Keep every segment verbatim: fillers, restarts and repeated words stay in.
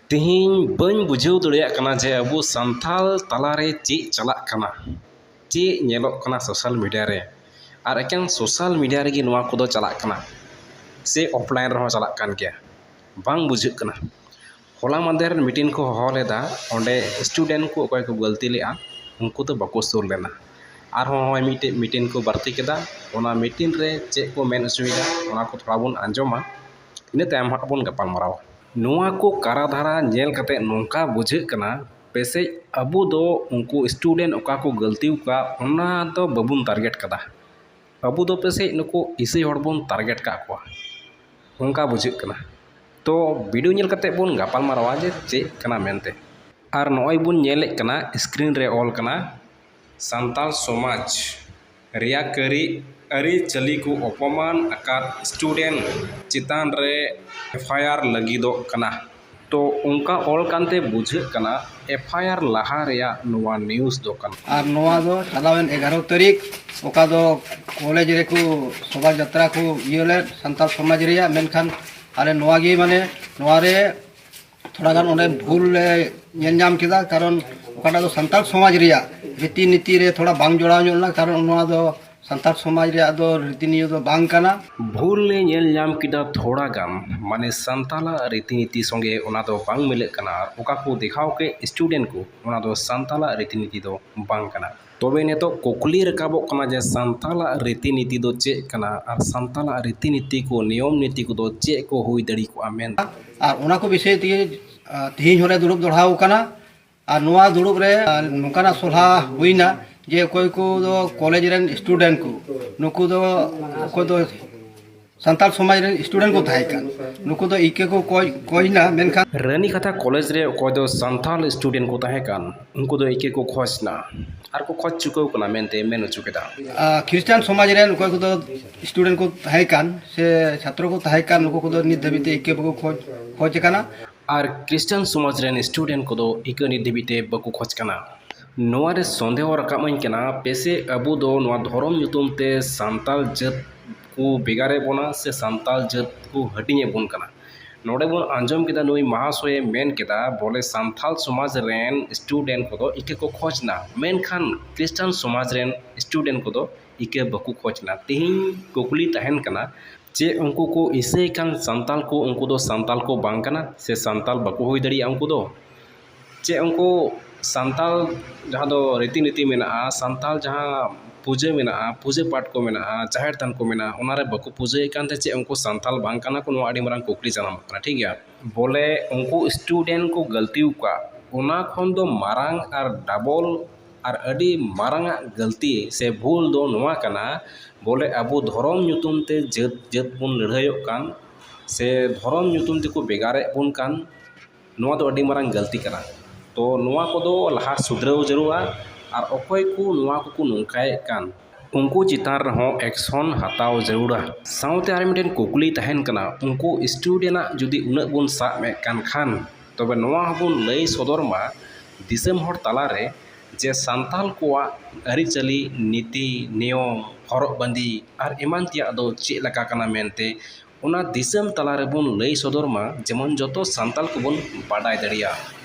ᱛᱮᱦᱮᱧ ᱵᱟᱹᱧ ᱵᱩᱡᱷᱟᱹᱣ ᱫᱟᱲᱮᱭᱟᱜ ᱠᱟᱱᱟ ᱡᱮ ᱟᱵᱚ ᱥᱟᱱᱛᱟᱲ ᱛᱟᱞᱟᱨᱮ ᱪᱮᱫ ᱪᱟᱞᱟᱜ ᱠᱟᱱᱟ, ᱪᱮᱫ ᱧᱮᱞᱚᱜ ᱠᱟᱱᱟ ᱥᱳᱥᱟᱞ ᱢᱤᱰᱤᱭᱟ ᱨᱮ᱾ ᱟᱨ ᱮᱠᱮᱱ ᱥᱳᱥᱟᱞ ᱢᱤᱰᱤᱭᱟ ᱨᱮᱜᱮ ᱱᱚᱣᱟ ᱠᱚᱫᱚ ᱪᱟᱞᱟᱜ ᱠᱟᱱᱟ, ᱥᱮ ᱚᱯᱷᱞᱟᱭᱤᱱ ᱨᱮᱦᱚᱸ ᱪᱟᱞᱟᱜ ᱠᱟᱱ ᱜᱮᱭᱟ, ᱵᱟᱝ ᱵᱩᱡᱷᱟᱹᱜ ᱠᱟᱱᱟ᱾ ᱦᱚᱞᱟ ᱢᱟᱫᱷᱮᱨ ᱢᱤᱴᱤᱝ ᱠᱚ ᱦᱚᱦᱚ ᱞᱮᱫᱟ, ᱚᱸᱰᱮ ᱥᱴᱩᱰᱮᱱᱴ ᱠᱚ ᱚᱠᱚᱭ ᱠᱚ ᱜᱟᱹᱞᱛᱤ ᱞᱮᱫᱼᱟ, ᱩᱱᱠᱩ ᱫᱚ ᱵᱟᱠᱚ ᱥᱩᱨ ᱞᱮᱱᱟ᱾ ᱟᱨᱦᱚᱸ ᱱᱚᱜᱼᱚᱭ ᱢᱤᱫᱴᱮᱡ ᱢᱤᱴᱤᱝ ᱠᱚ ᱵᱟᱹᱲᱛᱤ ᱠᱮᱫᱟ, ᱚᱱᱟ ᱢᱤᱴᱤᱝ ᱨᱮ ᱪᱮᱫ ᱠᱚ ᱢᱮᱱ ᱦᱚᱪᱚᱭᱮᱫᱟ, ᱚᱱᱟ ᱠᱚ ᱛᱷᱚᱲᱟ ᱵᱚᱱ ᱟᱸᱡᱚᱢᱟ, ᱤᱱᱟᱹ ᱛᱟᱭᱚᱢ ᱦᱟᱸᱜ ᱵᱚᱱ ᱜᱟᱯᱟᱞ ᱢᱟᱨᱟᱣᱟ᱾ ᱱᱚᱣᱟ ᱠᱚ ᱠᱟᱨᱟ ᱫᱷᱟᱨᱟ ᱧᱮᱞ ᱠᱟᱛᱮ ᱱᱚᱝᱠᱟ ᱵᱩᱡᱷᱟᱹᱜ ᱠᱟᱱᱟ, ᱯᱟᱥᱮᱡ ᱟᱵᱚ ᱫᱚ ᱩᱱᱠᱩ ᱥᱴᱩᱰᱮᱱᱴ ᱚᱠᱟ ᱠᱚ ᱜᱟᱹᱞᱛᱤ ᱟᱠᱟᱫ, ᱚᱱᱟ ᱫᱚ ᱵᱟᱵᱚᱱ ᱴᱟᱨᱜᱮᱴ ᱠᱟᱫᱟ᱾ ᱟᱵᱚ ᱫᱚ ᱯᱟᱥᱮᱡ ᱱᱩᱠᱩ ᱤᱥᱟᱹᱭ ᱦᱚᱲ ᱵᱚᱱ ᱴᱟᱨᱜᱮᱴ ᱠᱟᱜ ᱠᱚᱣᱟ, ᱚᱱᱠᱟ ᱵᱩᱡᱷᱟᱹᱜ ᱠᱟᱱᱟ᱾ ᱛᱚ ᱵᱷᱤᱰᱤᱭᱳ ᱧᱮᱞ ᱠᱟᱛᱮ ᱵᱚᱱ ᱜᱟᱯᱟᱞ ᱢᱟᱨᱟᱣᱟ ᱡᱮ ᱪᱮᱫ ᱠᱟᱱᱟ ᱢᱮᱱᱛᱮ᱾ ᱟᱨ ᱱᱚᱜᱼᱚᱭ ᱵᱚᱱ ᱧᱮᱞᱮᱫ ᱠᱟᱱᱟ, ᱥᱠᱨᱤᱱ ᱨᱮ ᱚᱞ ᱠᱟᱱᱟ, ᱥᱟᱱᱛᱟᱲ ᱥᱚᱢᱟᱡᱽ ᱨᱮᱭᱟᱜ ᱠᱟᱹᱨᱤ ᱟᱹᱨᱤᱪᱟᱹᱞᱤ ᱠᱚ ᱚᱯᱚᱢᱟᱱ ᱟᱠᱟᱫ ᱥᱴᱩᱰᱮᱱᱴ ᱪᱮᱛᱟᱱ ᱨᱮ ᱮᱯᱷ ᱟᱭ ᱟᱨ ᱞᱟᱹᱜᱤᱫᱚᱜ ᱠᱟᱱᱟ᱾ ᱛᱚ ᱚᱱᱠᱟ ᱚᱞ ᱠᱟᱱᱛᱮ ᱵᱩᱡᱷᱟᱹᱜ ᱠᱟᱱᱟ, ᱮᱯᱷ ᱟᱭ ᱟᱨ ᱞᱟᱦᱟ ᱨᱮᱭᱟᱜ ᱱᱚᱣᱟ ᱱᱤᱭᱩᱡᱽ ᱫᱚ ᱠᱟᱱᱟ᱾ ᱟᱨ ᱱᱚᱣᱟ ᱫᱚ ᱪᱟᱞᱟᱣᱮᱱ ᱮᱜᱟᱨᱚ ᱛᱟᱹᱨᱤᱠᱷ, ᱚᱠᱟ ᱫᱚ ᱠᱚᱞᱮᱡᱽ ᱨᱮᱠᱚ ᱥᱚᱵᱷᱟ ᱡᱟᱛᱨᱟ ᱠᱚ ᱤᱭᱟᱹ ᱞᱮᱫ ᱥᱟᱱᱛᱟᱲ ᱥᱚᱢᱟᱡᱽ ᱨᱮᱭᱟᱜ, ᱢᱮᱱᱠᱷᱟᱱ ᱟᱞᱮ ᱱᱚᱣᱟ ᱜᱮ ᱢᱟᱱᱮ ᱱᱚᱣᱟ ᱨᱮ ᱛᱷᱚᱲᱟ ᱜᱟᱱ ᱚᱸᱰᱮ ᱵᱷᱩᱞ ᱞᱮ ᱧᱮᱞ ᱧᱟᱢ ᱠᱮᱫᱟ, ᱠᱟᱨᱚᱱ ᱚᱠᱟᱴᱟᱜ ᱫᱚ ᱥᱟᱱᱛᱟᱲ ᱥᱚᱢᱟᱡᱽ ᱨᱮᱭᱟᱜ ᱨᱤᱛᱤ ᱱᱤᱛᱤ ᱨᱮ ᱛᱷᱚᱲᱟ ᱵᱟᱝ ᱡᱚᱲᱟᱣ ᱧᱚᱜ ᱞᱮᱱᱟ, ᱠᱟᱨᱚᱱ ᱱᱚᱣᱟ ᱫᱚ ᱥᱟᱱᱛᱟᱲ ᱥᱚᱢᱟᱡᱽ ᱨᱮᱭᱟᱜ ᱫᱚ ᱨᱤᱛᱤ ᱱᱤᱭᱚᱢ ᱫᱚ ᱵᱟᱝ ᱠᱟᱱᱟ᱾ ᱵᱷᱩᱞ ᱞᱮ ᱧᱮᱞ ᱧᱟᱢ ᱠᱮᱫᱟ ᱛᱷᱚᱲᱟ ᱜᱟᱱ, ᱢᱟᱱᱮ ᱥᱟᱱᱛᱟᱲᱟᱜ ᱨᱤᱛᱤ ᱱᱤᱛᱤ ᱥᱚᱸᱜᱮ ᱚᱱᱟ ᱫᱚ ᱵᱟᱝ ᱢᱤᱞᱟᱹᱜ ᱠᱟᱱᱟ, ᱟᱨ ᱚᱠᱟ ᱠᱚ ᱫᱮᱠᱷᱟᱣ ᱠᱮᱫ ᱥᱴᱩᱰᱮᱱᱴ ᱠᱚ, ᱚᱱᱟ ᱫᱚ ᱥᱟᱱᱛᱟᱲᱟᱜ ᱨᱤᱛᱤ ᱱᱤᱛᱤ ᱫᱚ ᱵᱟᱝ ᱠᱟᱱᱟ᱾ ᱛᱚᱵᱮ ᱱᱤᱛᱚᱜ ᱠᱩᱠᱞᱤ ᱨᱟᱠᱟᱵᱚᱜ ᱠᱟᱱᱟ ᱡᱮ ᱥᱟᱱᱛᱟᱲᱟᱜ ᱨᱤᱛᱤ ᱱᱤᱛᱤ ᱫᱚ ᱪᱮᱫ ᱠᱟᱱᱟ, ᱟᱨ ᱥᱟᱱᱛᱟᱲᱟᱜ ᱨᱤᱛᱤ ᱱᱤᱛᱤ ᱠᱚ, ᱱᱤᱭᱚᱢ ᱱᱤᱛᱤ ᱠᱚᱫᱚ ᱪᱮᱫ ᱠᱚ ᱦᱩᱭ ᱫᱟᱲᱮ ᱠᱚᱜᱼᱟ ᱢᱮᱱᱛᱮ᱾ ᱟᱨ ᱚᱱᱟ ᱠᱚ ᱵᱤᱥᱚᱭ ᱛᱮᱜᱮ, ᱟᱨ, ᱛᱮᱦᱮᱧ ᱦᱚᱸᱞᱮ ᱫᱩᱲᱩᱵ ᱫᱚᱲᱦᱟᱣ ᱠᱟᱱᱟ᱾ ᱟᱨ ᱱᱚᱣᱟ ᱫᱩᱲᱩᱵ ᱨᱮ, ᱟᱨ, ᱱᱚᱝᱠᱟᱱᱟᱜ ᱥᱚᱞᱦᱟ ᱦᱩᱭᱱᱟ ᱡᱮ ᱚᱠᱚᱭ ᱠᱚ ᱫᱚ ᱠᱚᱞᱮᱡᱽ ᱨᱮᱱ ᱥᱴᱩᱰᱮᱱᱴ ᱠᱚ, ᱱᱩᱠᱩ ᱫᱚ ᱚᱠᱚᱭ ᱫᱚ ᱥᱟᱱᱛᱟᱲ ᱥᱚᱢᱟᱡᱽ ᱨᱮᱱ ᱥᱴᱩᱰᱮᱱᱴ ᱠᱚ ᱛᱟᱦᱮᱸ ᱠᱟᱱ, ᱱᱩᱠᱩ ᱫᱚ ᱤᱠᱟᱹ ᱠᱚ ᱠᱚᱭ, ᱠᱚᱭᱱᱟ, ᱢᱮᱱᱠᱷᱟᱱ ᱨᱟᱹᱱᱤᱠᱟᱛᱷᱟ ᱠᱚᱞᱮᱡᱽ ᱨᱮ ᱚᱠᱚᱭ ᱫᱚ ᱥᱟᱱᱛᱟᱲ ᱥᱴᱩᱰᱮᱱᱴ ᱠᱚ ᱛᱟᱦᱮᱸ ᱠᱟᱱ, ᱩᱱᱠᱩ ᱫᱚ ᱤᱠᱟᱹ ᱠᱚ ᱠᱷᱚᱡᱽ ᱱᱟ ᱟᱨ ᱠᱚ ᱠᱷᱚᱡᱽ ᱪᱩᱠᱟᱹᱣ ᱠᱟᱱᱟ ᱢᱮᱱᱛᱮ ᱢᱮᱱ ᱦᱚᱪᱚ ᱠᱮᱫᱟ᱾ ᱟᱨ ᱠᱷᱨᱤᱥᱴᱟᱱ ᱥᱚᱢᱟᱡᱽ ᱨᱮᱱ ᱚᱠᱚᱭ ᱠᱚᱫᱚ ᱥᱴᱩᱰᱮᱱᱴ ᱠᱚ ᱛᱟᱦᱮᱸ ᱠᱟᱱ ᱥᱮ ᱪᱷᱟᱛᱨᱚ ᱠᱚ ᱛᱟᱦᱮᱸ ᱠᱟᱱ, ᱱᱩᱠᱩ ᱠᱚᱫᱚ ᱱᱤᱛ ᱫᱷᱟᱹᱵᱤᱡ ᱛᱮ ᱤᱠᱟᱹ ᱵᱟᱠᱚ ᱠᱷᱚᱡᱽ, ᱠᱷᱚᱡᱽ ᱠᱟᱱᱟ᱾ ᱟᱨ ᱠᱷᱨᱤᱥᱴᱟᱱ ᱥᱚᱢᱟᱡᱽ ᱨᱮᱱ ᱥᱴᱩᱰᱮᱱᱴ ᱠᱚᱫᱚ ᱤᱠᱟᱹ ᱱᱤᱛ ᱫᱷᱟᱹᱵᱤᱡ ᱛᱮ ᱵᱟᱠᱚ ᱠᱷᱚᱡᱽ ᱠᱟᱱᱟ᱾ ᱱᱚᱣᱟ ᱨᱮ ᱥᱚᱱᱫᱮᱦᱚ ᱨᱟᱠᱟᱵ ᱟᱹᱧ ᱠᱟᱱᱟ, ᱯᱮᱥᱮ ᱟᱵᱚ ᱫᱚ ᱱᱚᱣᱟ ᱫᱷᱚᱨᱚᱢ ᱧᱩᱛᱩᱢ ᱛᱮ ᱥᱟᱱᱛᱟᱲ ᱡᱟᱹᱛ ᱠᱚ ᱵᱷᱮᱜᱟᱨᱮᱫ ᱵᱚᱱᱟ ᱥᱮ ᱥᱟᱱᱛᱟᱲ ᱡᱟᱹᱛ ᱠᱚ ᱦᱟᱹᱴᱤᱧᱮᱫ ᱵᱚᱱ ᱠᱟᱱᱟ᱾ ᱱᱚᱰᱮ ᱵᱚᱱ ᱟᱸᱡᱚᱢ ᱠᱮᱫᱟ, ᱱᱩᱭ ᱢᱟᱦᱟᱥᱚᱭᱮ ᱢᱮᱱ ᱠᱮᱫᱟ ᱵᱚᱞᱮ ᱥᱟᱱᱛᱟᱞ ᱥᱚᱢᱟᱡᱽ ᱨᱮᱱ student ᱠᱚᱫᱚ ᱤᱠᱟᱹ ᱠᱚ ᱠᱷᱚᱡᱽ ᱱᱟ, ᱢᱮᱱᱠᱷᱟᱱ ᱠᱷᱨᱤᱥᱴᱟᱱ ᱥᱚᱢᱟᱡᱽ ᱨᱮᱱ student ᱠᱚᱫᱚ ᱤᱠᱟᱹ ᱵᱟᱠᱚ ᱠᱷᱚᱡᱽ ᱱᱟ᱾ ᱛᱮᱦᱮᱧ ᱠᱩᱠᱞᱤ ᱛᱟᱦᱮᱱ ᱠᱟᱱᱟ, ᱪᱮᱫ ᱩᱱᱠᱩ ᱠᱚ ᱤᱥᱟᱹᱭ ᱠᱟᱱ ᱥᱟᱱᱛᱟᱞ ᱠᱚ, ᱩᱱᱠᱩ ᱫᱚ ᱥᱟᱱᱛᱟᱞ ᱠᱚ ᱵᱟᱝ ᱠᱟᱱᱟ ᱥᱮ ᱥᱟᱱᱛᱟᱞ ᱵᱟᱠᱚ ᱦᱩᱭ ᱫᱟᱲᱮᱭᱟᱜᱼᱟ ᱩᱱᱠᱩ ᱫᱚ? ᱪᱮᱫ ᱩᱱᱠᱩ ᱥᱟᱱᱛᱟᱞ ᱡᱟᱦᱟᱸ ᱫᱚ ᱨᱤᱛᱤ ᱱᱤᱛᱤ ᱢᱮᱱᱟᱜᱼᱟ, ᱥᱟᱱᱛᱟᱞ ᱡᱟᱦᱟᱸ ᱯᱩᱡᱟᱹ ᱢᱮᱱᱟᱜᱼᱟ, ᱯᱩᱡᱟᱹ ᱯᱟᱴ ᱠᱚ ᱢᱮᱱᱟᱜᱼᱟ, ᱡᱟᱦᱮᱨ ᱛᱷᱟᱱ ᱠᱚ ᱢᱮᱱᱟᱜᱼᱟ, ᱚᱱᱟᱨᱮ ᱵᱟᱠᱚ ᱯᱩᱡᱟᱹᱭᱮᱫ ᱠᱟᱱᱛᱮ ᱪᱮᱫ ᱩᱱᱠᱩ ᱥᱟᱱᱛᱟᱞ ᱵᱟᱝ ᱠᱟᱱᱟ ᱠᱚ? ᱱᱚᱣᱟ ᱟᱹᱰᱤ ᱢᱟᱨᱟᱝ ᱠᱩᱠᱞᱤ ᱡᱟᱱᱟᱢᱚᱜ ᱠᱟᱱᱟ, ᱴᱷᱤᱠ ᱜᱮᱭᱟ᱾ ᱵᱚᱞᱮ ᱩᱱᱠᱩ student ᱠᱚ ᱜᱟᱹᱞᱛᱤ ᱟᱠᱟᱫ, ᱚᱱᱟ ᱠᱷᱚᱱ ᱫᱚ ᱢᱟᱨᱟᱝ ᱟᱨ double ᱟᱨ ᱟᱹᱰᱤ ᱢᱟᱨᱟᱝ ᱟᱜ ᱜᱟᱹᱞᱛᱤ ᱥᱮ ᱵᱷᱩᱞ ᱫᱚ ᱱᱚᱣᱟ ᱠᱟᱱᱟ, ᱵᱚᱞᱮ ᱟᱵᱚ ᱫᱷᱚᱨᱚᱢ ᱧᱩᱛᱩᱢ ᱛᱮ ᱡᱟᱹᱛ ᱡᱟᱹᱛ ᱵᱚᱱ ᱞᱟᱹᱲᱦᱟᱹᱭᱚᱜ ᱠᱟᱱ ᱥᱮ ᱫᱷᱚᱨᱚᱢ ᱧᱩᱛᱩᱢ ᱛᱮᱠᱚ ᱵᱷᱮᱜᱟᱨᱮᱫ ᱵᱚᱱ ᱠᱟᱱ, ᱱᱚᱣᱟ ᱫᱚ ᱟᱹᱰᱤ ᱢᱟᱨᱟᱝ ᱜᱟᱹᱞᱛᱤ ᱠᱟᱱᱟ᱾ ᱛᱚ ᱱᱚᱣᱟ ᱠᱚᱫᱚ ᱞᱟᱦᱟ ᱥᱩᱫᱷᱨᱟᱹᱣ ᱡᱟᱹᱨᱩᱲᱟ, ᱟᱨ ᱚᱠᱚᱭ ᱠᱚ ᱱᱚᱣᱟ ᱠᱚᱠᱚ ᱱᱚᱝᱠᱟᱭᱮᱫ ᱠᱟᱱ, ᱩᱱᱠᱩ ᱪᱮᱛᱟᱱ ᱨᱮᱦᱚᱸ action ᱦᱟᱛᱟᱣ ᱡᱟᱹᱨᱩᱲᱟ᱾ ᱥᱟᱶᱛᱮ ᱟᱨ ᱢᱤᱫᱴᱮᱱ ᱠᱩᱠᱞᱤ ᱛᱟᱦᱮᱱ ᱠᱟᱱᱟ, ᱩᱱᱠᱩ student ᱟᱜ ᱡᱩᱫᱤ ᱩᱱᱟᱹᱜ ᱵᱚᱱ ᱥᱟᱵ ᱮᱫ ᱠᱟᱱ ᱠᱷᱟᱱ, ᱛᱚᱵᱮ ᱱᱚᱣᱟ ᱦᱚᱸᱵᱚᱱ ᱞᱟᱹᱭ ᱥᱚᱫᱚᱨ ᱢᱟ ᱫᱤᱥᱚᱢ ᱦᱚᱲ ᱛᱟᱞᱟᱨᱮ ᱡᱮ ᱥᱟᱱᱛᱟᱞ ᱠᱚᱣᱟᱜ ᱟᱹᱨᱤᱪᱟᱹᱞᱤ, ᱱᱤᱛᱤ, ᱱᱤᱭᱚᱢ, ᱦᱚᱨᱚᱜ ᱵᱟᱸᱫᱮ ᱟᱨ ᱮᱢᱟᱱ ᱛᱮᱭᱟᱜ ᱫᱚ ᱪᱮᱫ ᱞᱮᱠᱟ ᱠᱟᱱᱟ ᱢᱮᱱᱛᱮ, ᱚᱱᱟ ᱫᱤᱥᱚᱢ ᱛᱟᱞᱟ ᱨᱮᱵᱚᱱ ᱞᱟᱹᱭ ᱥᱚᱫᱚᱨ ᱢᱟ, ᱡᱮᱢᱚᱱ ᱡᱚᱛᱚ ᱥᱟᱱᱛᱟᱞ ᱠᱚᱵᱚᱱ ᱵᱟᱰᱟᱭ ᱫᱟᱲᱮᱭᱟᱜ᱾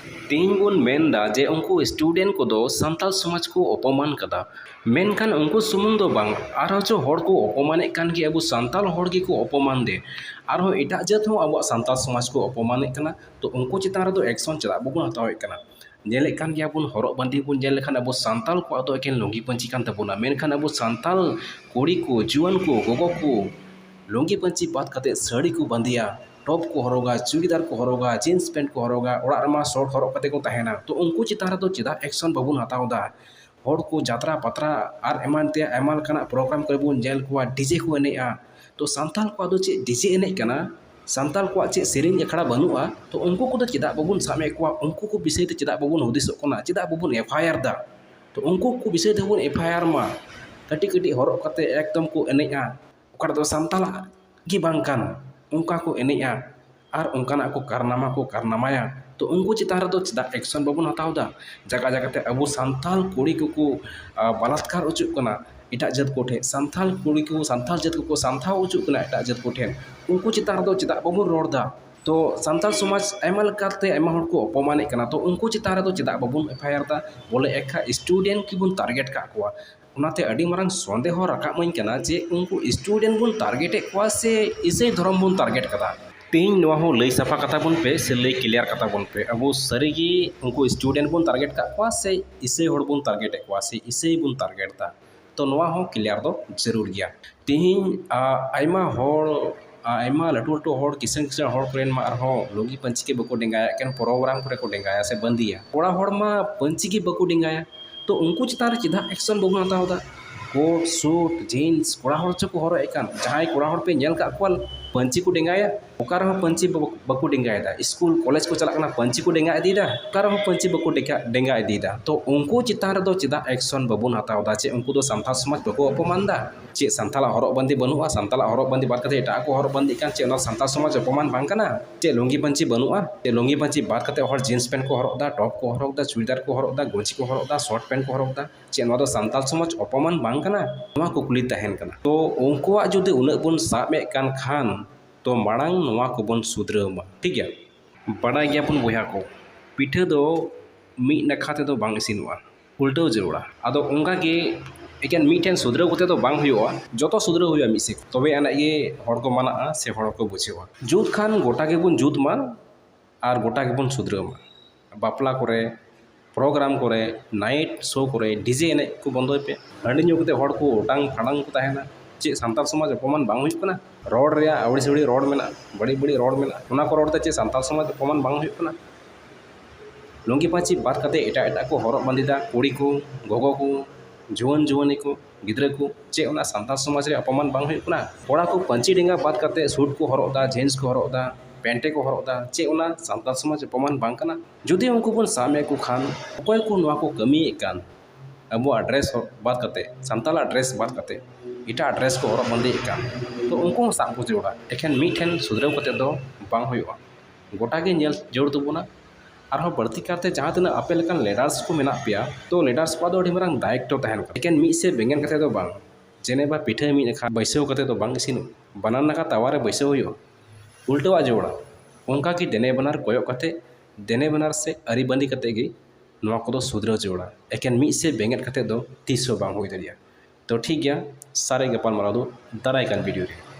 ᱛᱮᱦᱮᱧ ᱵᱚᱱ ᱢᱮᱱ ᱮᱫᱟ ᱡᱮ ᱩᱱᱠᱩ student ᱠᱚᱫᱚ ᱥᱟᱱᱛᱟᱞ ᱥᱚᱢᱟᱡᱽ ᱠᱚ ᱚᱯᱚᱢᱟᱱ ᱠᱟᱫᱟ, ᱢᱮᱱᱠᱷᱟᱱ ᱩᱱᱠᱩ ᱥᱩᱢᱩᱝ ᱫᱚ ᱵᱟᱝ, ᱟᱨᱦᱚᱸ ᱪᱚ ᱦᱚᱲ ᱠᱚ ᱚᱯᱚᱢᱟᱱᱮᱫ ᱠᱟᱱ ᱜᱮ, ᱟᱵᱚ ᱥᱟᱱᱛᱟᱞ ᱦᱚᱲ ᱜᱮᱠᱚ ᱚᱯᱚᱢᱟᱱ ᱫᱮ, ᱟᱨᱦᱚᱸ ᱮᱴᱟᱜ ᱡᱟᱹᱛ ᱦᱚᱸ ᱟᱵᱚᱣᱟᱜ ᱥᱟᱱᱛᱟᱞ ᱥᱚᱢᱟᱡᱽ ᱠᱚ ᱚᱯᱚᱢᱟᱱᱮᱫ ᱠᱟᱱᱟ᱾ ᱛᱚ ᱩᱱᱠᱩ ᱪᱮᱛᱟᱱ ᱨᱮᱫᱚ action ᱪᱮᱫᱟᱜ ᱵᱟᱵᱚᱱ ᱦᱟᱛᱟᱣᱮᱫ ᱠᱟᱱᱟ? ᱧᱮᱞᱮᱫ ᱠᱟᱱ ᱜᱮᱭᱟ ᱵᱚᱱ, ᱦᱚᱨᱚᱜ ᱵᱟᱸᱫᱮ ᱵᱚᱱ ᱧᱮᱞ ᱞᱮᱠᱷᱟᱱ ᱟᱵᱚ ᱥᱟᱱᱛᱟᱞ ᱠᱚᱣᱟᱜ ᱫᱚ ᱮᱠᱮᱱ ᱞᱩᱸᱜᱤ ᱯᱟᱹᱧᱪᱤ ᱠᱟᱱ ᱛᱟᱵᱚᱱᱟ, ᱢᱮᱱᱠᱷᱟᱱ ᱟᱵᱚ ᱥᱟᱱᱛᱟᱞ ᱠᱩᱲᱤ ᱠᱚ, ᱡᱩᱣᱟᱹᱱ ᱠᱚ, ᱜᱚᱜᱚ ᱠᱚ ᱞᱩᱸᱜᱤ ᱯᱟᱹᱧᱪᱤ ᱵᱟᱫ ᱠᱟᱛᱮ ᱥᱟᱹᱲᱤ ᱠᱚ ᱵᱟᱸᱫᱮᱭᱟ, top ᱠᱚ ᱦᱚᱨᱚᱜᱟ, ᱪᱩᱲᱤᱫᱟᱨ ᱠᱚ ᱦᱚᱨᱚᱜᱟ, jeans pant ᱠᱚ ᱦᱚᱨᱚᱜᱟ, ᱚᱲᱟᱜ ᱨᱮᱢᱟ short ᱦᱚᱨᱚᱜ ᱠᱟᱛᱮ ᱠᱚ ᱛᱟᱦᱮᱱᱟ᱾ ᱛᱚ ᱩᱱᱠᱩ ᱪᱮᱛᱟᱱ ᱨᱮᱫᱚ ᱪᱮᱫᱟᱜ action ᱵᱟᱵᱚᱱ ᱦᱟᱛᱟᱣ ᱮᱫᱟ? ᱦᱚᱲ ᱠᱚ ᱡᱟᱛᱨᱟ ᱯᱟᱛᱨᱟ ᱟᱨ ᱮᱢᱟᱱ ᱛᱮᱭᱟᱜ ᱟᱭᱢᱟ ᱞᱮᱠᱟᱱᱟᱜ program ᱠᱚᱨᱮ ᱵᱚᱱ ᱧᱮᱞ ᱠᱚᱣᱟ, DJ ᱠᱚ ᱮᱱᱮᱡᱼᱟ᱾ ᱛᱚ ᱥᱟᱱᱛᱟᱞ ᱠᱚᱣᱟᱜ ᱫᱚ ᱪᱮᱫ DJ ᱮᱱᱮᱡ ᱠᱟᱱᱟ? ᱥᱟᱱᱛᱟᱞ ᱠᱚᱣᱟᱜ ᱪᱮᱫ ᱥᱮᱨᱮᱧ ᱟᱠᱷᱲᱟ ᱵᱟᱹᱱᱩᱜᱼᱟ? ᱛᱚ ᱩᱱᱠᱩ ᱠᱚᱫᱚ ᱪᱮᱫᱟᱜ ᱵᱟᱵᱚᱱ ᱥᱟᱵ ᱮᱫ ᱠᱚᱣᱟ? ᱩᱱᱠᱩ ᱠᱚ ᱵᱤᱥᱚᱭ ᱛᱮ ᱪᱮᱫᱟᱜ ᱵᱟᱵᱚᱱ ᱦᱩᱫᱤᱥᱚᱜ ᱠᱟᱱᱟ? ᱪᱮᱫᱟᱜ ᱵᱟᱵᱚᱱ FIR ᱫᱟ? ᱛᱚ ᱩᱱᱠᱩ ᱠᱚ ᱵᱤᱥᱚᱭ ᱛᱮᱵᱚᱱ FIR ᱢᱟ᱾ ᱠᱟᱹᱴᱤᱡ ᱠᱟᱹᱴᱤᱡ ᱦᱚᱨᱚᱜ ᱠᱟᱛᱮ ᱮᱠᱫᱚᱢ ᱠᱚ ᱮᱱᱮᱡᱼᱟ, ᱚᱠᱟᱴᱟᱜ ᱫᱚ ᱥᱟᱱᱛᱟᱞᱟᱜ ᱜᱮ ᱵᱟᱝ ᱠᱟᱱ, ᱚᱱᱠᱟ ᱠᱚ ᱮᱱᱮᱡᱼᱟ ᱟᱨ ᱚᱱᱠᱟᱱᱟᱜ ᱠᱚ ᱠᱟᱨᱱᱟᱢᱟ ᱠᱚ ᱠᱟᱨᱱᱟᱢᱟᱭᱟ᱾ ᱛᱚ ᱩᱱᱠᱩ ᱪᱮᱛᱟᱱ ᱨᱮᱫᱚ ᱪᱮᱫᱟᱜ action ᱵᱟᱵᱚᱱ ᱦᱟᱛᱟᱣ ᱮᱫᱟ? ᱡᱟᱭᱜᱟ ᱡᱟᱭᱜᱟ ᱛᱮ ᱟᱵᱚ ᱥᱟᱱᱛᱟᱞ ᱠᱩᱲᱤ ᱠᱚᱠᱚ, ᱟ, ᱵᱟᱞᱟᱛᱠᱟᱨ ᱦᱚᱪᱚᱜ ᱠᱟᱱᱟ ᱮᱴᱟᱜ ᱡᱟᱹᱛ ᱠᱚᱴᱷᱮᱱ, ᱥᱟᱱᱛᱟᱞ ᱠᱩᱲᱤ ᱠᱚ, ᱥᱟᱱᱛᱟᱞ ᱡᱟᱹᱛ ᱠᱚᱠᱚ ᱥᱟᱱᱛᱟᱣ ᱦᱚᱪᱚᱜ ᱠᱟᱱᱟ ᱮᱴᱟᱜ ᱡᱟᱹᱛ ᱠᱚᱴᱷᱮᱱ᱾ ᱩᱱᱠᱩ ᱪᱮᱛᱟᱱ ᱨᱮᱫᱚ ᱪᱮᱫᱟᱜ ᱵᱟᱵᱚᱱ ᱨᱚᱲ ᱮᱫᱟ? ᱛᱚ ᱥᱟᱱᱛᱟᱲ ᱥᱚᱢᱟᱡᱽ ᱟᱭᱢᱟ ᱞᱮᱠᱟᱛᱮ ᱟᱭᱢᱟ ᱦᱚᱲ ᱠᱚ ᱚᱯᱚᱢᱟᱱᱮᱫ ᱠᱟᱱᱟ, ᱛᱚ ᱩᱱᱠᱩ ᱪᱮᱛᱟᱱ ᱨᱮᱫᱚ ᱪᱮᱫᱟᱜ ᱵᱟᱵᱚᱱ ᱮᱯᱷ ᱟᱭ ᱟᱨ ᱫᱟ? ᱵᱚᱞᱮ ᱮᱠᱷᱟ ᱥᱴᱩᱰᱮᱱᱴ ᱜᱮᱵᱚᱱ ᱴᱟᱨᱜᱮᱴ ᱠᱟᱜ ᱠᱚᱣᱟ᱾ ᱚᱱᱟᱛᱮ ᱟᱹᱰᱤ ᱢᱟᱨᱟᱝ ᱥᱚᱱᱫᱮᱦᱚ ᱨᱟᱠᱟᱵ ᱟᱹᱧ ᱠᱟᱱᱟ ᱡᱮ ᱩᱱᱠᱩ ᱥᱴᱩᱰᱮᱱᱴ ᱵᱚᱱ ᱴᱟᱨᱜᱮᱴᱮᱫ ᱠᱚᱣᱟ ᱥᱮ ᱤᱥᱟᱹᱭ ᱫᱷᱚᱨᱚᱢ ᱵᱚᱱ ᱴᱟᱨᱜᱮᱴ ᱠᱟᱫᱟ᱾ ᱛᱮᱦᱮᱧ ᱱᱚᱣᱟ ᱦᱚᱸ ᱞᱟᱹᱭ ᱥᱟᱯᱷᱟ ᱠᱟᱛᱟ ᱵᱚᱱ ᱯᱮ ᱥᱮ ᱞᱟᱹᱭ ᱠᱞᱤᱭᱟᱨ ᱠᱟᱛᱟ ᱵᱚᱱ ᱯᱮ, ᱟᱵᱚ ᱥᱟᱹᱨᱤᱜᱮ ᱩᱱᱠᱩ ᱥᱴᱩᱰᱮᱱᱴ ᱵᱚᱱ ᱴᱟᱨᱜᱮᱴ ᱠᱟᱜ ᱠᱚᱣᱟ ᱥᱮ ᱤᱥᱟᱹᱭ ᱦᱚᱲ ᱵᱚᱱ ᱴᱟᱨᱜᱮᱴᱮᱫ ᱠᱚᱣᱟ ᱥᱮ ᱤᱥᱟᱹᱭ ᱵᱚᱱ ᱴᱟᱨᱜᱮᱴ ᱫᱟ? ᱛᱚ ᱱᱚᱣᱟ ᱦᱚᱸ ᱠᱞᱤᱭᱟᱨ ᱫᱚ ᱡᱟᱹᱨᱩᱲ ᱜᱮᱭᱟ᱾ ᱛᱮᱦᱮᱧ ᱟ, ᱟᱭᱢᱟ ᱦᱚᱲ, ᱟ, ᱟᱭᱢᱟ ᱞᱟᱹᱴᱩ ᱞᱟᱹᱴᱩ ᱦᱚᱲ, ᱠᱤᱥᱟᱹᱬ ᱠᱤᱥᱟᱹᱬ ᱦᱚᱲ ᱠᱚᱨᱮᱱ ᱢᱟ ᱟᱨᱦᱚᱸ ᱞᱩᱝᱜᱤ ᱯᱟᱹᱧᱪᱤ ᱜᱮ ᱵᱟᱠᱚ ᱰᱮᱸᱜᱟᱭᱟ, ᱮᱠᱮᱱ ᱯᱨᱳᱜᱨᱟᱢ ᱠᱚᱨᱮ ᱠᱚ ᱰᱮᱸᱜᱟᱭᱟ ᱥᱮ ᱵᱟᱸᱫᱮᱭᱟ᱾ ᱠᱚᱲᱟ ᱦᱚᱲ ᱢᱟ ᱯᱟᱹᱧᱪᱤ ᱜᱮ ᱵᱟᱠᱚ ᱰᱮᱸᱜᱟᱭᱟ᱾ ᱛᱚ ᱩᱱᱠᱩ ᱪᱮᱛᱟᱱ ᱨᱮ ᱪᱮᱫᱟᱜ ᱮᱠᱥᱚᱱ ᱵᱟᱵᱚᱱ ᱦᱟᱛᱟᱣ ᱮᱫᱟ? ᱠᱳᱴ, ᱥᱩᱴ, ᱡᱤᱱᱥ ᱠᱚᱲᱟ ᱦᱚᱲ ᱪᱚ ᱠᱚ ᱦᱚᱨᱚᱜ ᱮᱫ ᱠᱟᱱ, ᱡᱟᱦᱟᱸᱭ ᱠᱚᱲᱟ ᱦᱚᱲ ᱯᱮ ᱧᱮᱞ ᱠᱟᱜ ᱠᱚᱣᱟ ᱯᱟᱹᱧᱪᱤ ᱠᱚ ᱰᱮᱸᱜᱟᱭᱟ? ᱚᱠᱟ ᱨᱮᱦᱚᱸ ᱯᱟᱹᱧᱪᱤ ᱵᱟ-, ᱵᱟᱠᱚ ᱰᱮᱸᱜᱟᱭᱮᱫᱟ᱾ ᱥᱠᱩᱞ ᱠᱚᱞᱮᱡᱽ ᱠᱚ ᱪᱟᱞᱟᱜ ᱠᱟᱱᱟ, ᱯᱟᱹᱧᱪᱤ ᱠᱚ ᱰᱮᱸᱜᱟ ᱤᱫᱤᱭᱮᱫᱟ, ᱚᱠᱟ ᱨᱮᱦᱚᱸ ᱯᱟᱹᱧᱪᱤ ᱵᱟᱠᱚ ᱰᱮᱸᱜᱟ, ᱰᱮᱸᱜᱟ ᱤᱫᱤᱭᱮᱫᱟ᱾ ᱛᱚ ᱩᱱᱠᱩ ᱪᱮᱛᱟᱱ ᱨᱮᱫᱚ ᱪᱮᱫᱟᱜ ᱮᱠᱥᱚᱱ ᱵᱟᱵᱚᱱ ᱦᱟᱛᱟᱣ ᱮᱫᱟ? ᱪᱮᱫ ᱩᱱᱠᱩ ᱫᱚ ᱥᱟᱱᱛᱟᱲ ᱥᱚᱢᱟᱡᱽ ᱵᱟᱠᱚ ᱚᱯᱚᱢᱟᱱ ᱮᱫᱟ? ᱪᱮᱫ ᱥᱟᱱᱛᱟᱲᱟᱜ ᱦᱚᱨᱚᱜ ᱵᱟᱸᱫᱮ ᱵᱟᱹᱱᱩᱜᱼᱟ? ᱥᱟᱱᱛᱟᱲᱟᱜ ᱦᱚᱨᱚᱜ ᱵᱟᱸᱫᱮ ᱵᱟᱫ ᱠᱟᱛᱮ ᱮᱴᱟᱜ ᱠᱚ ᱦᱚᱨᱚᱜ ᱵᱟᱸᱫᱮᱜ ᱠᱟᱱ, ᱪᱮᱫ ᱚᱱᱟ ᱥᱟᱱᱛᱟᱲ ᱥᱚᱢᱟᱡᱽ ᱚᱯᱚᱢᱟᱱ ᱵᱟᱝ ᱠᱟᱱᱟ? ᱪᱮᱫ ᱞᱩᱝᱜᱤ ᱯᱟᱹᱧᱪᱤ ᱵᱟᱹᱱᱩᱜᱼᱟ? ᱪᱮᱫ ᱞᱩᱝᱜᱤ ᱯᱟᱹᱧᱪᱤ ᱵᱟᱫ ᱠᱟᱛᱮ ᱦᱚᱲ ᱡᱤᱱᱥ ᱯᱮᱱᱴ ᱠᱚ ᱦᱚᱨᱚᱜ ᱮᱫᱟ, ᱴᱚᱯ ᱠᱚ ᱦᱚᱨᱚᱜ ᱮᱫᱟ, ᱪᱩᱲᱤᱫᱟᱨ ᱠᱚ ᱦᱚᱨᱚᱜ ᱮᱫᱟ, ᱜᱚᱸᱪᱤ ᱠᱚ ᱦᱚᱨᱚᱜ ᱮᱫᱟ, ᱥᱚᱨᱴ ᱯᱮᱱᱴ ᱠᱚ ᱦᱚᱨᱚᱜ ᱮᱫᱟ? ᱪᱮᱫ ᱱᱚᱣᱟ ᱫᱚ ᱥᱟᱱᱛᱟᱲ ᱥᱚᱢᱟᱡᱽ ᱚᱯᱚᱢᱟᱱ ᱵᱟᱝ ᱠᱟᱱᱟ? ᱱᱚᱣᱟ ᱠᱩᱠᱞᱤ ᱛᱟᱦᱮᱱ ᱠᱟᱱᱟ᱾ ᱛᱚ ᱩᱱᱠᱩᱣᱟᱜ ᱡᱩᱫᱤ ᱩᱱᱟᱹᱜ ᱵᱚᱱ ᱥᱟᱵ ᱮᱫ ᱠᱟᱱ ᱠᱷᱟᱱ, ᱛᱚ ᱢᱟᱲᱟᱝ ᱱᱚᱣᱟ ᱠᱚᱵᱚᱱ ᱥᱩᱫᱷᱨᱟᱹᱣ ᱢᱟ, ᱴᱷᱤᱠ ᱜᱮᱭᱟ? ᱵᱟᱰᱟᱭ ᱜᱮᱭᱟᱵᱚᱱ ᱵᱚᱭᱦᱟ ᱠᱚ, ᱯᱤᱴᱷᱟᱹ ᱫᱚ ᱢᱤᱫ ᱱᱟᱠᱷᱟ ᱛᱮᱫᱚ ᱵᱟᱝ ᱤᱥᱤᱱᱚᱜᱼᱟ, ᱩᱞᱴᱟᱹᱣ ᱡᱟᱹᱨᱩᱲᱟ᱾ ᱟᱫᱚ ᱚᱱᱠᱟ ᱜᱮ ᱮᱠᱮᱱ ᱢᱤᱫᱴᱷᱮᱱ ᱥᱩᱫᱷᱨᱟᱹᱣ ᱠᱟᱛᱮ ᱫᱚ ᱵᱟᱝ ᱦᱩᱭᱩᱜᱼᱟ, ᱡᱚᱛᱚ ᱥᱩᱫᱷᱨᱟᱹᱣ ᱦᱩᱭᱩᱜᱼᱟ ᱢᱤᱫ ᱥᱮᱫ, ᱛᱚᱵᱮ ᱟᱱᱟᱜ ᱜᱮ ᱦᱚᱲ ᱠᱚ ᱢᱟᱱᱟᱜᱼᱟ ᱥᱮ ᱦᱚᱲ ᱠᱚ ᱵᱩᱡᱷᱟᱹᱣᱟ᱾ ᱡᱩᱛ ᱠᱷᱟᱱ ᱜᱚᱴᱟ ᱜᱮᱵᱚᱱ ᱡᱩᱛ ᱢᱟ ᱟᱨ ᱜᱚᱴᱟ ᱜᱮᱵᱚᱱ ᱥᱩᱫᱷᱨᱟᱹᱣ ᱢᱟ᱾ ᱵᱟᱯᱞᱟ ᱠᱚᱨᱮ, ᱯᱨᱳᱜᱨᱟᱢ ᱠᱚᱨᱮ, ᱱᱟᱭᱤᱴ ᱥᱳ ᱠᱚᱨᱮ ᱰᱤᱡᱮ ᱮᱱᱮᱡ ᱠᱚ ᱵᱚᱱᱫᱚᱭ ᱯᱮ᱾ ᱦᱟᱺᱰᱤ ᱧᱩ ᱠᱟᱛᱮ ᱦᱚᱲ ᱠᱚ ᱚᱴᱟᱝ ᱯᱷᱟᱰᱟᱝ ᱠᱚ ᱛᱟᱦᱮᱱᱟ᱾ ᱪᱮᱫ ᱥᱟᱱᱛᱟᱲ ᱥᱚᱢᱟᱡᱽ ᱚᱯᱚᱢᱟᱱ ᱵᱟᱝ ᱦᱩᱭᱩᱜ ᱠᱟᱱᱟ? ᱨᱚᱲ ᱨᱮᱭᱟᱜ ᱟᱹᱣᱲᱤ ᱥᱟᱹᱣᱲᱤ ᱨᱚᱲ ᱢᱮᱱᱟᱜᱼᱟ, ᱵᱟᱹᱲᱤᱡ ᱵᱟᱹᱲᱤᱡ ᱨᱚᱲ ᱢᱮᱱᱟᱜᱼᱟ, ᱚᱱᱟ ᱠᱚ ᱨᱚᱲ ᱛᱮ ᱪᱮᱫ ᱥᱟᱱᱛᱟᱲ ᱥᱚᱢᱟᱡᱽ ᱚᱯᱚᱢᱟᱱ ᱵᱟᱝ ᱦᱩᱭᱩᱜ ᱠᱟᱱᱟ? ᱞᱩᱝᱜᱤ ᱯᱟᱹᱧᱪᱤ ᱵᱟᱫ ᱠᱟᱛᱮ ᱮᱴᱟᱜ ᱮᱴᱟᱜ ᱠᱚ ᱦᱚᱨᱚᱜ ᱵᱟᱸᱫᱮᱫᱟ, ᱠᱩᱲᱤ ᱠᱚ, ᱜᱚᱜᱚ ᱠᱚ, ᱡᱩᱣᱟᱹᱱ ᱡᱩᱣᱟᱹᱱᱤ ᱠᱚ, ᱜᱤᱫᱽᱨᱟᱹ ᱠᱚ᱾ ᱪᱮᱫ ᱚᱱᱟ ᱥᱟᱱᱛᱟᱲ ᱥᱚᱢᱟᱡᱽ ᱨᱮ ᱚᱯᱚᱢᱟᱱ ᱵᱟᱝ ᱦᱩᱭᱩᱜ ᱠᱟᱱᱟ? ᱠᱚᱲᱟ ᱠᱚ ᱯᱟᱹᱧᱪᱤ ᱰᱮᱸᱜᱟ ᱵᱟᱫ ᱠᱟᱛᱮ ᱥᱩᱴ ᱠᱚ ᱦᱚᱨᱚᱜ ᱮᱫᱟ, ᱡᱤᱱᱥ ᱠᱚ ᱦᱚᱨᱚᱜ ᱮᱫᱟ, ᱯᱮᱱᱴᱮ ᱠᱚ ᱦᱚᱨᱚᱜ ᱮᱫᱟ, ᱪᱮᱫ ᱚᱱᱟ ᱥᱟᱱᱛᱟᱲ ᱥᱚᱢᱟᱡᱽ ᱚᱯᱚᱢᱟᱱ ᱵᱟᱝ ᱠᱟᱱᱟ? ᱡᱩᱫᱤ ᱩᱱᱠᱩ ᱵᱚᱱ ᱥᱟᱵ ᱮᱫ ᱠᱚ ᱠᱷᱟᱱ, ᱚᱠᱚᱭ ᱠᱚ ᱱᱚᱣᱟ ᱠᱚ ᱠᱟᱹᱢᱤᱭᱮᱫ ᱠᱟᱱ, ᱟᱵᱚᱣᱟᱜ ᱰᱨᱮᱥ ᱵᱟᱫ ᱠᱟᱛᱮ, ᱥᱟᱱᱛᱟᱲᱟᱜ ᱰᱨᱮᱥ ᱵᱟᱫ ᱠᱟᱛᱮ ᱮᱴᱟᱜ ᱰᱨᱮᱥ ᱠᱚ ᱦᱚᱨᱚᱜ ᱵᱟᱸᱫᱮᱭᱮᱫ ᱠᱟᱱ, ᱛᱚ ᱩᱱᱠᱩ ᱦᱚᱸ ᱥᱟᱵ ᱠᱚ ᱡᱟᱹᱨᱩᱲᱟ᱾ ᱮᱠᱷᱮᱱ ᱢᱤᱫ ᱴᱷᱮᱱ ᱥᱩᱫᱷᱨᱟᱹᱣ ᱠᱟᱛᱮ ᱫᱚ ᱵᱟᱝ ᱦᱩᱭᱩᱜᱼᱟ, ᱜᱚᱴᱟ ᱜᱮ ᱧᱮᱞ ᱡᱟᱹᱨᱩᱲ ᱛᱟᱵᱚᱱᱟ᱾ ᱟᱨᱦᱚᱸ ᱵᱟᱹᱲᱛᱤ ᱠᱟᱨᱛᱮ ᱡᱟᱦᱟᱸ ᱛᱤᱱᱟᱹᱜ ᱟᱯᱮ ᱞᱮᱠᱟᱱ ᱞᱤᱰᱟᱨᱥ ᱠᱚ ᱢᱮᱱᱟᱜ ᱯᱮᱭᱟ, ᱛᱚ ᱞᱤᱰᱟᱨᱥ ᱠᱚᱣᱟᱜ ᱫᱚ ᱟᱹᱰᱤ ᱢᱟᱨᱟᱝ ᱫᱟᱭᱤᱛᱛᱚ ᱛᱟᱦᱮᱱ ᱠᱟᱱᱟ᱾ ᱮᱠᱮᱱ ᱢᱤᱫ ᱥᱮᱫ ᱵᱮᱸᱜᱮᱫ ᱠᱟᱛᱮ ᱫᱚ ᱵᱟᱝ, ᱡᱮᱱᱮᱵᱟ ᱯᱤᱴᱷᱟᱹ ᱢᱤᱫ ᱱᱟᱠᱷᱟ ᱵᱟᱹᱭᱥᱟᱹᱣ ᱠᱟᱛᱮ ᱫᱚ ᱵᱟᱝ ᱤᱥᱤᱱᱚᱜ, ᱵᱟᱱᱟᱨ ᱱᱟᱠᱷᱟ ᱛᱟᱣᱟ ᱨᱮ ᱵᱟᱹᱭᱥᱟᱹᱣ ᱦᱩᱭᱩᱜᱼᱟ᱾ ᱩᱞᱴᱟᱹᱣᱟᱜ ᱡᱟᱹᱨᱩᱲᱟ᱾ ᱚᱱᱠᱟ ᱜᱮ ᱫᱮᱱᱮ ᱵᱟᱱᱟᱨ ᱠᱚᱭᱚᱜ ᱠᱟᱛᱮ, ᱫᱮᱱᱮ ᱵᱟᱱᱟᱨ ᱥᱮ ᱟᱹᱨᱤᱵᱟᱸᱫᱤ ᱠᱟᱛᱮ ᱜᱮ ᱱᱚᱣᱟ ᱠᱚᱫᱚ ᱥᱩᱫᱷᱨᱟᱹᱣ ᱡᱟᱹᱨᱩᱲᱟ᱾ ᱮᱠᱮᱱ ᱢᱤᱫ ᱥᱮᱫ ᱵᱮᱸᱜᱮᱫ ᱠᱟᱛᱮ ᱫᱚ ᱛᱤᱥ ᱦᱚᱸ ᱵᱟᱝ ᱦᱩᱭ ᱫᱟᱲᱮᱭᱟᱜᱼᱟ᱾ ᱛᱚ ᱴᱷᱤᱠ ᱜᱮᱭᱟ, ᱥᱟᱨᱮᱡ ᱜᱟᱯᱟᱞᱢᱟᱨᱟᱣ ᱫᱚ ᱫᱟᱨᱟᱭ ᱠᱟᱱ ᱵᱷᱤᱰᱤᱭᱳ ᱨᱮ᱾